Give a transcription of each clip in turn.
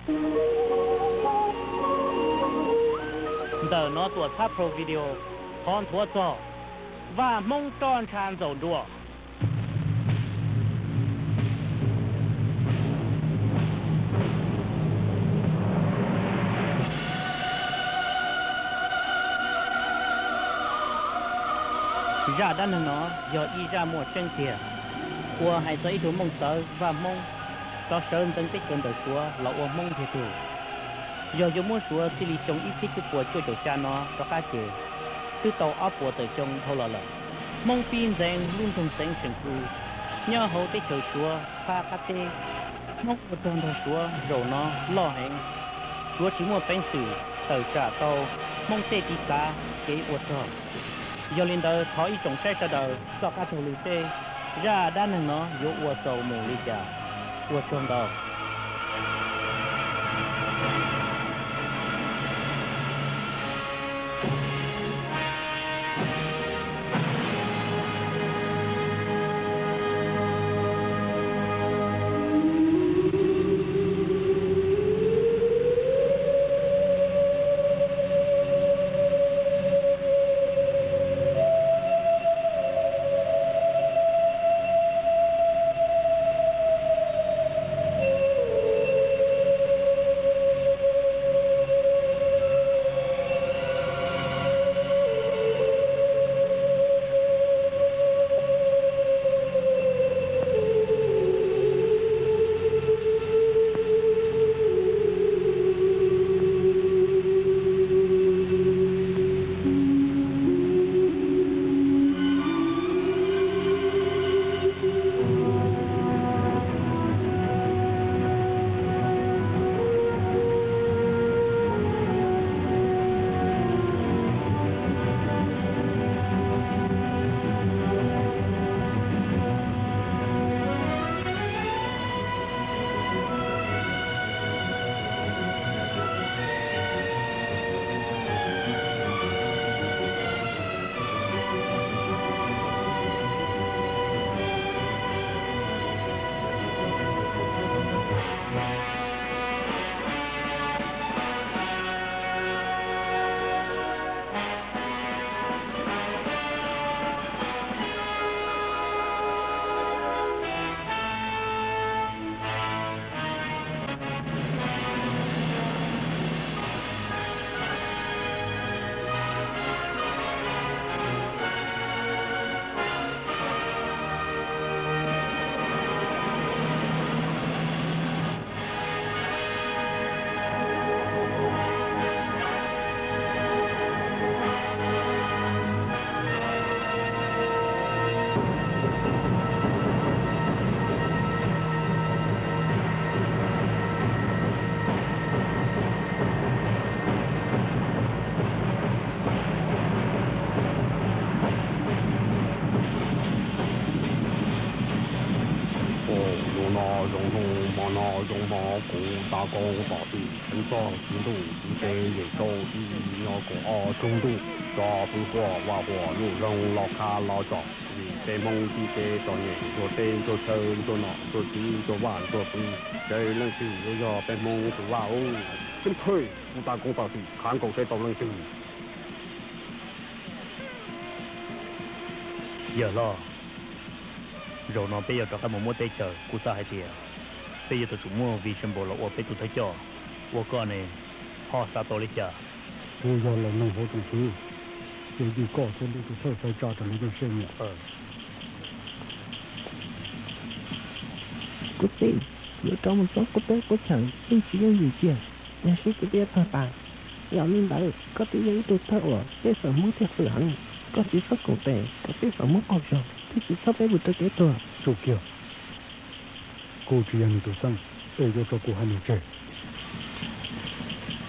Ntawm no Tuam Txhab Pro Video qhov nthuav txog Vaj Hmoob roj ntsha ntxaum nruas. Zaj dab neeg no yog ib zaj muaj tseeb tiag, uas hais txog ib tug Mooj Txawv Vaj Hmoob tau sawv ntxeev teb chaws ntawm Suav los ua Hmoob ntiag tug. Yog yuav muab Suav txij li xyoo ib txhiab cuaj puas cuaj caum xya no rov qab ces twb tau ob puas tawm xyoo dhau los lawm. Hmoob pib ntxeev lub nroog Xeev Seem Ku nyob hauv teb chaws Suav phab qab teb. Hmoob ua rog nrog Suav zaum no loj heev, Suav tsis muaj peev xwm tawm tsam tau Hmoob tej tiv txav kev ua rog. Yog li ntawd thov ib tsoom saib sawv daws txoj qab taug lw seb zaj dab neeg no yuav ua txaus mus li cas. Ua tsaug ntau. Ua no zoo hnub, hmo no zoo hmo, kuv tab koom tom txim tub txog txiv ntuj txiv teb yeej tau tib nyob kaum ob tug ntuj, tso pw huam vaj huam lub zoog los qab los tsom, vim peb Hmoob tib teb txom nyem ntxuag teb ntxuag chaw ntxuag nom ntxuag txiv ntxuag vaj ntxuag pw, seb leej twg yuav yog peb Hmoob tus vaj ub. Xib thawj, kuv tab koom tom txim khav nkaus seb tau leej twg. Yawg hlob, zaum no peb yuav rov qab mus muab teb chaws, kuv xav hais tias peb yuav tsum muab Vis Xeem Npaum los ua peb tus thawj coj, ua koj ne, ho xav tau li cas? Kuv yog laus neeg hauv tsoom fwv, ces ncig koj thiaj li tus thawj txhais tsa raws li nej siab nyiam. Kuv txiv, yuav rov mus txog qub teb qub chaws yeej tsis yooj yim kiag, yog sib tw peb yuav txog tas. Yog li ntawd koj twb yog ib tug thawj uas peb xeem Hmoob thiaj hwm heev, koj tsis txhob koom tes kom peb xeem Hmoob qaug zog thiab tsis txhob peb mus rau kev tuag. Tsum kiag, kuv tsis yog nws tus xeeb, es yuav tso kuv haiv neeg tseg.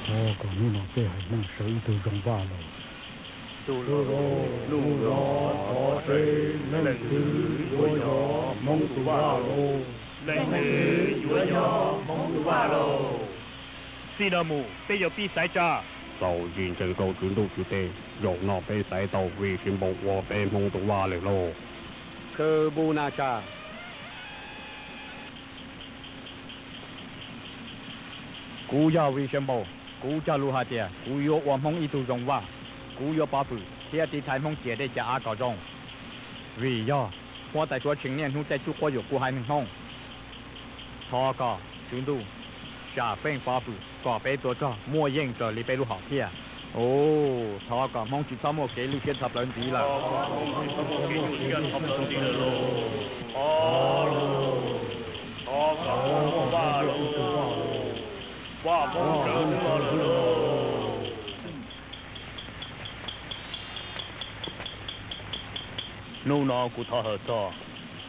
Thov kom hnub no peb haiv neeg sawv ib tug zoo vaj lauj. Tus laus, hnub no thov seb leej twg yuav yog Hmoob tus vaj lauj. Leej twg yuav yog Hmoob tus vaj lauj? Txij no mus peb yuav pib xaiv tsa. Txaus ntshai ntsees rau tswv ntuj tswv teb, zaum no peb xaiv tau Vis Xeem Npaum ua peb Hmoob tus vaj lawm lauj. Khw bu na tsa. Kuv yog Vision Bow, kuv cog lus hais tias kuv yuav ua Hmoob ib tug zoo vaj. Kuv yuav pov hwm thiab tiv thaiv Hmoob ciam dej ciam av kom zoo, vim yog huab tais Suav Tsheej niaj hnub caij tsuj quab yuam kuv haiv neeg Hmoob. Thov kom tswv ntuj sam feej pov hwm kom peb tua rog muaj yeej raws li peb lub hom phiaj. Thov kom Hmoob tsis txhob muaj kev lwj siab txha plaws ntxiv lawm. Hnub no kuv thov hawm txog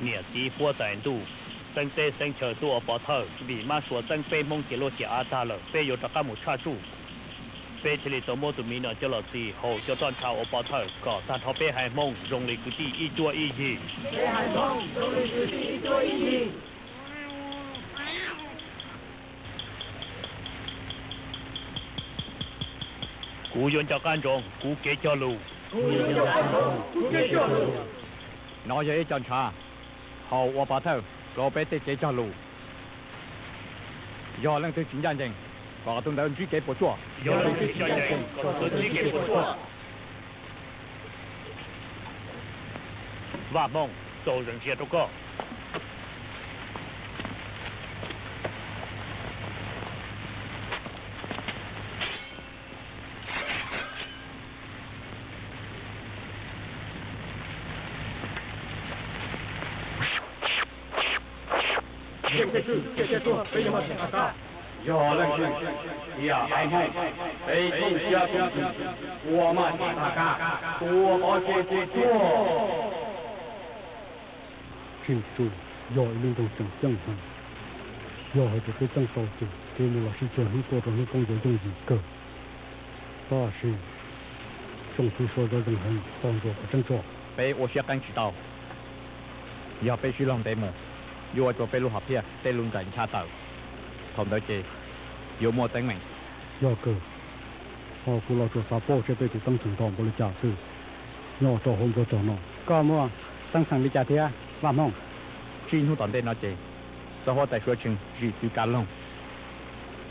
niam txiv huab tais ntuj, txeeb teb xeeb chaw tuaj ua pov thawj vim mab sua txeeb peb Hmoob ciam luaj ciam av tag lawm, peb yuav rov qab mus tshaj tsuj. Peb thiaj li tau muab tus miv no coj los txi haum cov roj ntsha ua pov thawj kom tag nrho peb haiv Hmoob zoo li kwv tij ib cuab ib yig. Kuv yuav nco qab ntsoov kuv kev cog lus. No yog ib co ntshav haum ua pov thawj rau peb tej kev cog lus. Yog leej twg tsis ncaj ncees, kom tus ntawd ntsib kev puas tsuaj. Vaj Hmoob, txaus zeem ntsia rau koj. Yog leej twg cia haiv Hmoob, peb kooj siab kooj txwv ua maj tsis tas kab, tua pov tseg tua tsuag. Tsheej Tsu yog ib lub nroog tseem ceeb heev. Yog hais tias peb txeeb tau ces peb mus los sib txuag hnub tuaj rau hnub poob yuav yooj yim kawg. Tab sis Tsoom Fwv Suav zov zeeg heev, tos ntsuas kom tseeb tso. Peb ua siab qeeb tsis tau. Yog peb sib laug ntev mus, yuav ua rau peb lub hom phiaj tej lub nraim ncha tawm. Thaum ntawd ces yuav muaj teeb meem. Yog kawg, ho kuv los tsuas xav paub seb peb tus teeb tseem nto npaum li cas xwb nyob rau hauv nplooj tog no. Koj muaj teeb tseem li cas thiab Vaj Hmoob? Tsib hnub tom ntej no ces txoj huab tais Suav Tsheej zim txwv kav loog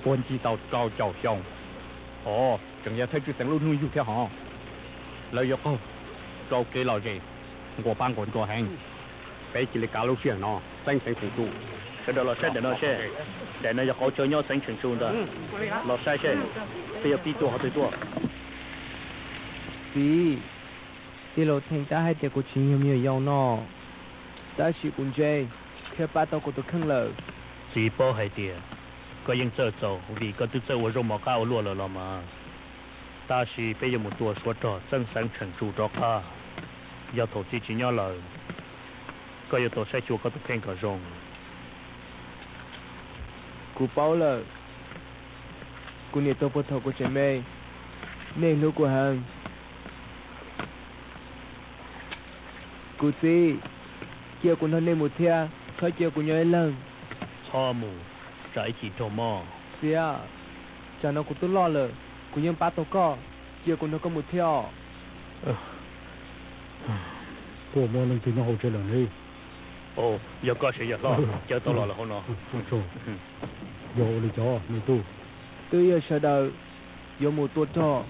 puag ncig tau rau caum xyoo. Os, tseem yog thawj tswj xeev lub hnub yug thiab hos. Lawv yuav qaug rau kev lom zem nquas pab nquas ntsua heev. Peb cia li kav lub sij hawm no txeeb xeev Tsheej Tsu. Sawv daws los saib ntawm no seb, daim no yog qauv chaw nyob xeev Tsheej Tsu ntag. Los saib seb peb yuav pib tua qhov twg tuaj. Txiv, tij laug Theej tab hais tias kuv tsis yog me nyuam yaus no, tab sis kuv ntse thiab pab tau kuv tus kheej lawm. Txiv paub hais tias koj yeej txawj txaus vim koj twb txawj ua zaub mov qab ua luaj lawm los mas. Tab sis peb yuav mus tua Suav rog txeeb xeev Tsheej Tsu rov qab. Yog thaum txiv tsis nyob lawm, koj yuav tau saib xyuas koj tus kheej kom zoo. Kuv paub lawm. Kuv niam tuag puag thaum kuv tseem me, nej hlub kuv heev. Kuv txiv, cia kuv nrog nej mus thiab, txhob cia kuv nyob ib leeg. Txhob mus, tsam ib chim raug mob. Txiv, tsam no kuv twb loj lawm, kuv yeej pab tau koj, cia kuv nrog koj mus thiab os. Puas muaj leej twg nyob hauv tsev lawm ne? Yog koj sev yawg hlob, caw tau los lawm hauv no. Yog ua li cas me tub? Twb yog sawv daws yuav mus tua rog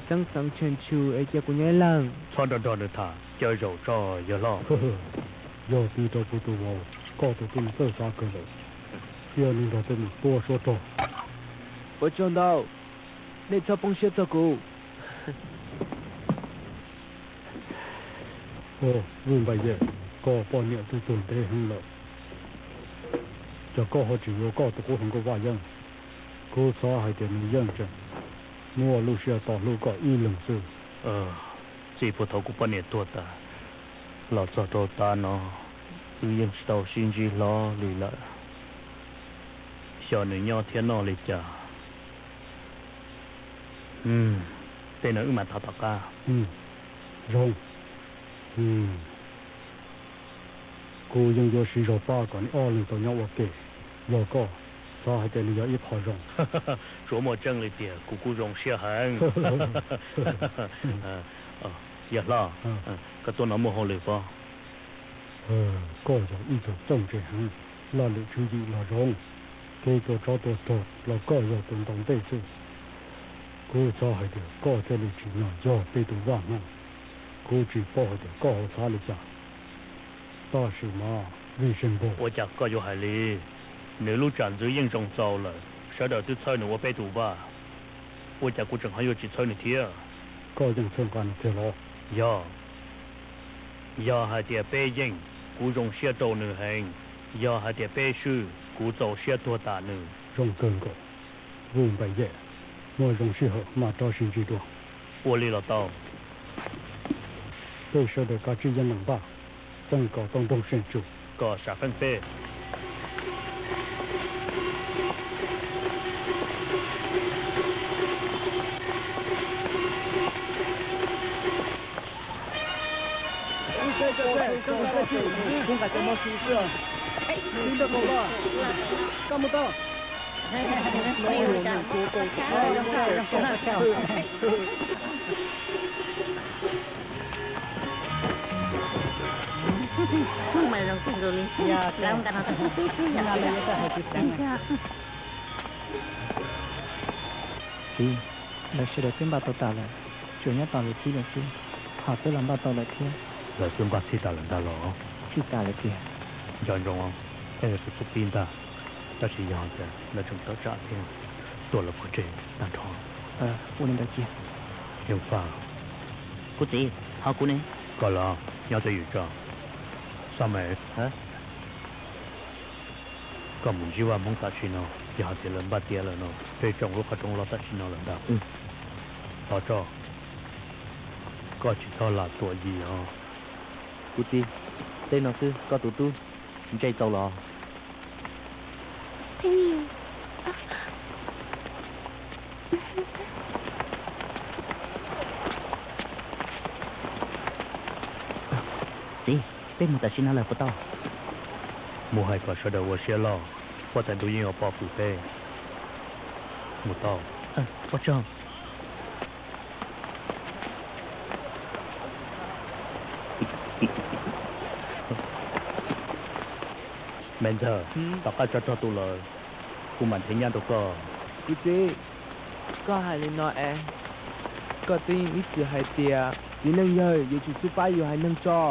txeeb xeev Tsheej Tsu es cia kuv nyob ib leeg. Txhob nrog nrog nws tham, caw zaum tso yawg hlob. Yog txiv rau kuv tus vauv, koj tus tub nws txawj xav kawg lawm, cia nws nrog peb mus tua Suav rog. Ua tsaug ntau, nej txhob poob siab txog kuv. Vwj Npais Yej, koj poj niam twb tuag ntev heev lawm, cas koj ho tseem yuav koj tus qub hluas nkauj Vaj Yeeb? Kuv xav hais tias nws yeej tseem muaj lub siab tos hlub koj ib leeg xwb. Txij puag thaum kuv poj niam tuag tas los txog rau tav no, wb yeej tsis tau sib ntsib hlo li lawm. Xyov nws nyob thiab noj li cas. Tej no wb mam tham tom qab. Zoo. Kuv yeej yuav siv zog pab kom neb ob leeg tau nyob ua ke. Yog koj, xav hais tias nws yog ib qho zoo. Tsuas muaj tseeb li tiag, kuv kuj zoo siab heev. Yawg hlob, koj tuaj no muaj hauj lwm pob? Koj yog ib tug txawj ntse heev, laj lwm tswv yim los zoo. Kev tua tsov tua rog los koj yog tus ntaus ntej xwb. Kuv txhob hais tias koj thiaj li tsim nyog yog peb tus vaj hmoob. Kuv tsis paub hais tias koj ho xav li cas, tab sis mas vij sij npog. Ua cas koj yuav hais li? Nws lub tsam ntxwv yeej zoo txaus lawm, sawv daws twb txhawb nws ua peb tus vaj, ua cas kuv tseem ho yuav tsis txhawb nws thiab? Koj yeej txhawb nqa nws tiag los? Yog, yog hais tias peb yeej, kuv zoo siab rau nws heev. Yog hais tias peb swb, kuv txaus siab tuag tam nws. Zoo kawg nkaus, Vwj Npaim Yej, muaj zoo sij hawm mam rov sib ntsib dua. Ua li los tau. Peb sawv daws kav tsij yeej meem npaj, txeeb kom tau nroog seem tsum. Koj sam feeb peb. Txiv, lawv sawv daws peb npaj tau tas lawm, tsuas nyob tos lawv txib lawm xwb. Ho peb los npaj tau lawm thiab. Lawv twb npaj txhij tas lawm ntag los? Txhij tas lawm tiag. Nco ntsoov, peb yog tus xub pib ntag, tab sis yog tias lawv tseem tawm tsam thiab, tua lawv pov tseg tag nrho. Ua li ntawd cia. Yeej Faj. Kuv txiv, ho kuv ne? Koj los nyob twj ywm tso. Xab Mev, koj mus ntsib vaj hmoob tam sim no, yog hais tias lawv npaj tiav lawm no, peb tsoo lub qhov rooj loj tam sim no lawm ntag. Thov tso, koj tsis txhob lam tuam yim os. Kuv txiv, tej no xwb koj tus tub ntsej tau los? Txiv, peb mus tam sim no lawm puas tau? Mus hais kom sawv daws ua siab loj, huab tais ntuj yeej yuav pov hwm peb. Mus tau. Ua tsaug. Me ntxawg, tom qab tsov rog tu lawm, kuv mam nrhiav nyab rau koj. Kuv txiv, koj hais li no es koj twb yeej ib txwm hais tias txiv neej yawg yuav tsum xub pab yus haiv neeg tso.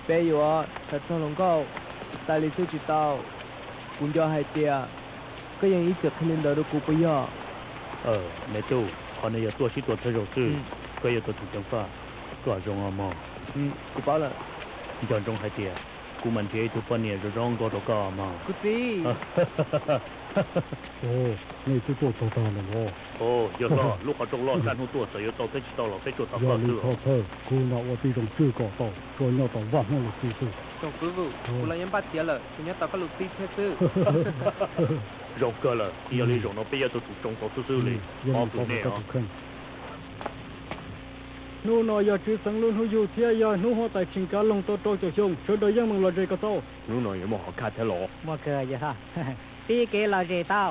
Peb yuav sawv txog hluas nkauj tas li xwb tsis tau. Kuv nco hais tias koj yeej ib txwm qhia li ntawd rau kuv puas yog? Me tub, qhov no yog tuaj sib tua txhawb zaug xwb. Koj yog tus tseem ceev faj, koj zoo os mog. Kuv paub lawm. Nco ntsoov hais tias kuv mam nrhiav ib tug poj niam zoo zoo nkauj rau koj mog. Kuv txiv. Nej twb tuaj txog tag lawm los? Yog hlob, lub qhov rooj loj sab hnub tuaj, txawm yuav tau thiab tsis tau los peb tsuas tos koj xwb. Yog li thov txhawb, kuv mam ua tib zoo tswj kom tau, tsuas nyob tos vaj hmoob lus txib xwb. Tsoom kwv Vwj, kuv los yuav npaj tiav lawm, tsuas nyob tos koj lus txib thiab xwb. Zoo kawg lawm, yog li zaum no peb yuav tau tsum tsoo tau xwb xwb li. Ob tug nej os. Hnub no yog Tswv Xeev lub hnub yug thiab yog hnub huab tais Tshee Kav Loog tau rau caum xyoo, sawv daws yeej meem lom zem kom tau. Hnub no yuav muaj hom khaj thiab los? Muaj kawg yawg hlob. Pib kev lom zem tau.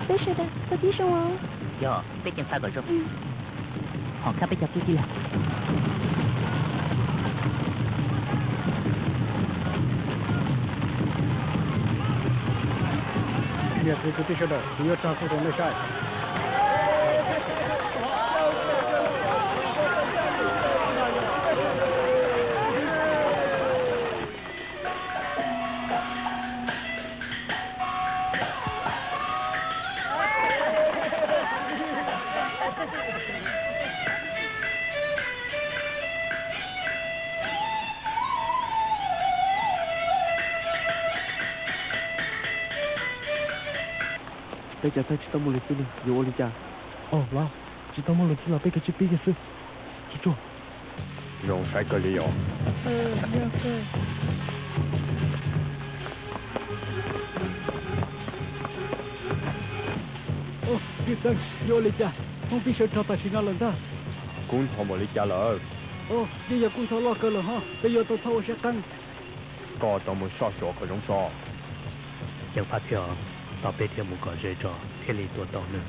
Peb sawv daws tau tib zoo os. Yog, peb ceev faj kom zoo. Hom khaj peb cog pub tij laug. Niam txiv kwv tij sawv daws, kuv yuav tsa kuv rau nej saib. Peb cov thawj tsis tau muaj lus txib li, yuav ua li cas? Au los, tsis tau muaj lus txib los peb kav tsij pib kiag xwb. Tsuag tsuag. Zoo saib kawg li os. Tij Xeeb, yuav ua li cas? Hmoob pib sawv rog tam sim no lawm ntag. Kub ntxhov npaum li cas lawm? Yeej yog kuj ntxhov loj kawg lawm ho, peb yuav tau txhob ua siab qeeb. Koj tau mus soj suav kom zoo tso. Ceev faj thiab os, tos peb thiaj mus kom ze tso thiaj li tua tau nws.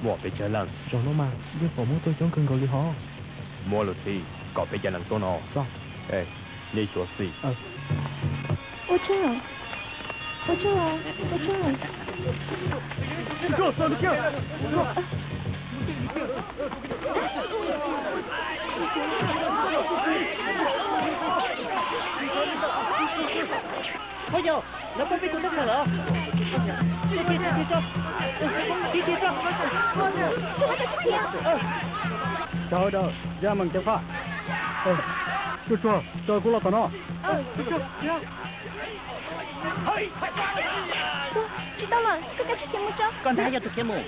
Muaj peb tsawg leej? Zaum no mas yeej pom muab tua coob kawg nkaus li hos. Muab lus txib kom peb cov leej tuaj no. Nej xyuav xim. Ua tsaug, ua tsaug, ua tsaug. Ua yog, lawv pab peb tus tub kawg lawm. Sawv daws, ya meem ceev faj. Tsuag tsuag, raws kuv los tom no. Tsis tau lawm, koj kav tsij khiav mus tso. Koj ntag yog tus khiav mus.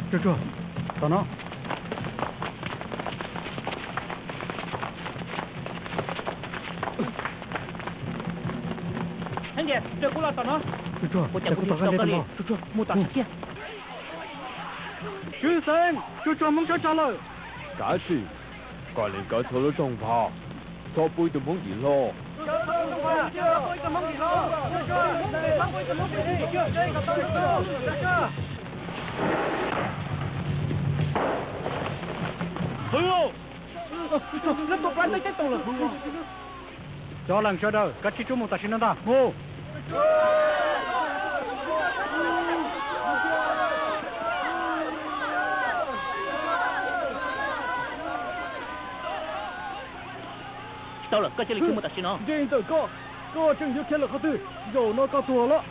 Tsuag tsuag, tom no. Heev tias raws kuv los tom no. Tsuag tsuag, kuv tsis tau koj li. Tsuag tsuag, mus tom kiag. Tswv xeev, tsuag tsuag Hmoob sawv tso lawm. Kav tsij, koj lees kawv txhua lub rooj vag, txhob pub ib tug Hmoob dim hlo. Cov leej sawv daws, kav tsij rub mus tam sim no ntag, mus. Tsis tau lawm, koj cia li khiav mus tam sim no. Ntsej ntawm koj, koj tseem yuav khiav lawm qhov twg? Zaum no koj tuag lawm.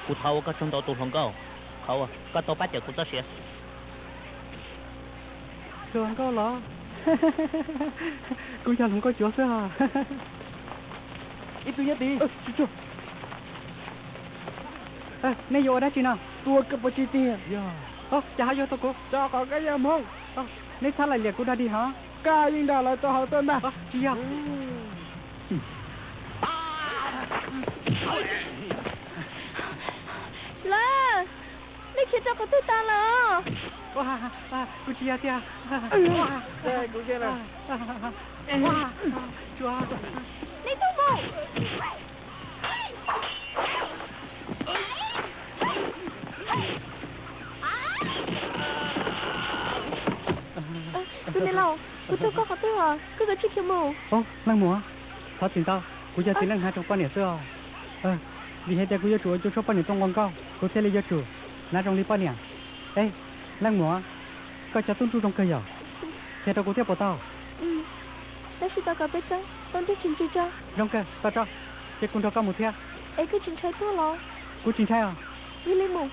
Kuv thov ua koj tsaug ntau tus hluas nkauj, qhov uas koj tau pab cawm kuv txoj sia. Hluas nkauj los? Kuv yog hluas nkauj cuav xwb os. Ib tug nyob tid. Nej yuav ua dab tsi no? Tua koj puas tsis tiag? Cas ho yog tua kuv? Rau qhov koj yog Hmoob. Neb txhob laim liam kuv dog dig hov. Koj yeej nrog lawv tua hauv tuaj ntag. Tsis yog. Lawv, nej khiav rau qhov twg tas lawm? Kuv tsis yog tiag. Nej tub mus. Tus niam laus, kuv tua koj qhov twg os? Koj kav tsij khiav mus. Leej muam, thov txim ntau, kuv yog txiv neej hnav roos poj niam xwb os. Vim hais tias kuv yuav tsum ua Cu Suab poj niam tuaj nqua nkauj, kuv thiaj li yuav tsum hnav zoo li poj niam. Ej, leej muam, koj cov tub nruj zoo kawg yom. Qhia rau kuv thiab puas tau? Tab sis thov kom peb tau ntsib tsis ntsig tso. Zoo kawg, tau tso. Ces kuv nrog koj mus thiab. Es koj tsis ntshai tuag los? Kuv tsis ntshai os. Cia li mus.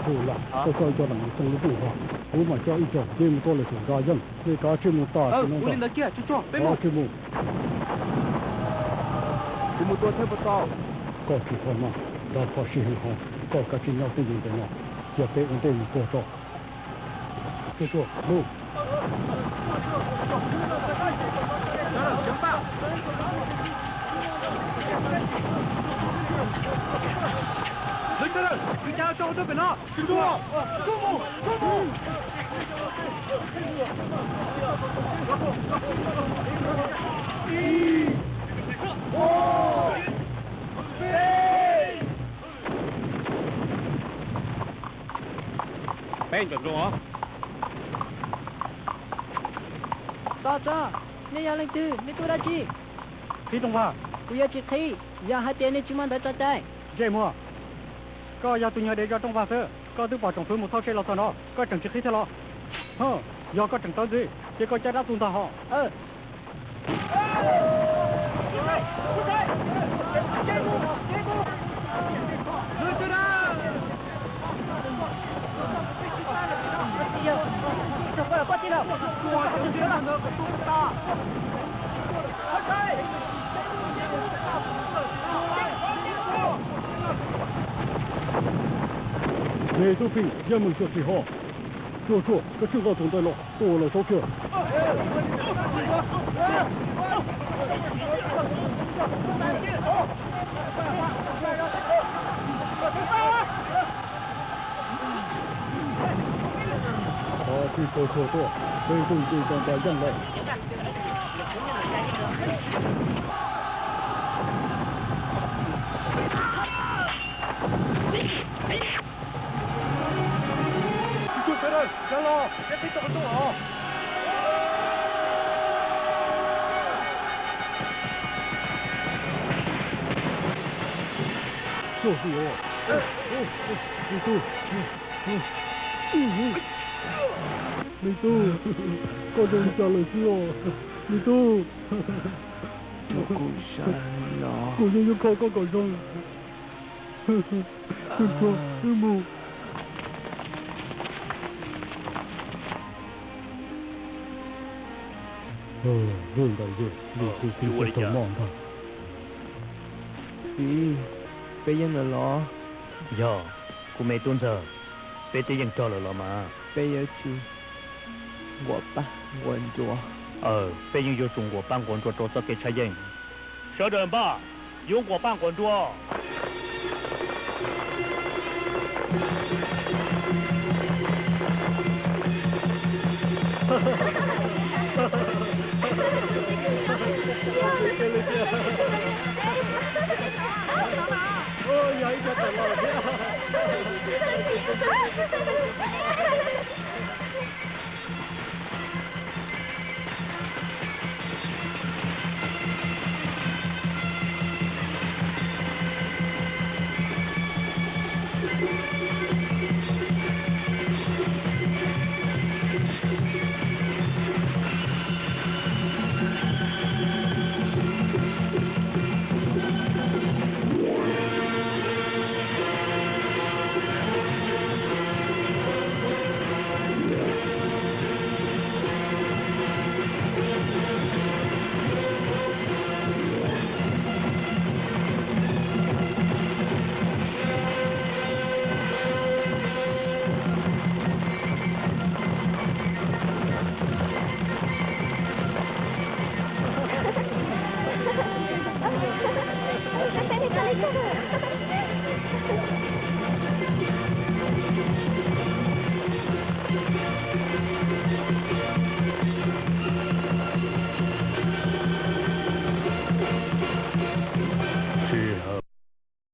Hu los, koj coj ib co neeg mus xeem lub rooj vag, kuv mam coj ib co nce mus rau lawm saum nra yeej. Nej kav tsij mus tas sim no ntag. Kav tsij mus. Kuv mus tua thiab puas tau? Koj tsis txhob maj, nrog koj sib heev hos, koj kav tsij nyob twj ywm ntawm no, cia peb ua ntej mus puag tso. Tsuag tsuag, mus. Lawv sawv daws, tus cas tso ua tuaj pem no? Peb nco ntsoov os. Tso tso, nej yog leej twg, nej tuaj dab tsi? Qhib rooj vag. Kuv yuav tsis qhib yog hais tias nej tsis muab ntawv tso cai. Ntsej muag, koj yog tus nyuag dev zov rooj vag xwb. Koj twb pom tsoom fwv mus thauj tsej los txog no, koj tseem tsis qhib thiab los? Ho, yog koj tseem tawv ntxiv ces koj cab dab tuag ntag hos. Me tub Pij, yeej meem xyuam xim hos. Tsuag tsuag, koj txhob nqa tus ntawd los, tua lawm saub kiag. Thov Pij Txawg Tsuag tuaj, peb tuaj nce tau nra yeej lawm. Txog xwb os. Me tub, me tub, koj zoo li cas lawm xwb os? Me tub, kuv yeej yuav kho koj kom zoo. Tsuag tsuag, wb mus. Ntawm yawg, yawg kuj tsis tau noj ntag. Txiv, peb yeej lawm los? Yog, kuv me tub ntxawg, peb twb yeej txog lawm los mas. Peb yuav tsum nquas paj nquas ntsuag. Aws, peb yeej yuav tsum nquas paj nquas ntsuag rau txoj kev tshaj yeej. Sawv daws npaj, yuav nquas paj nquas ntsuag.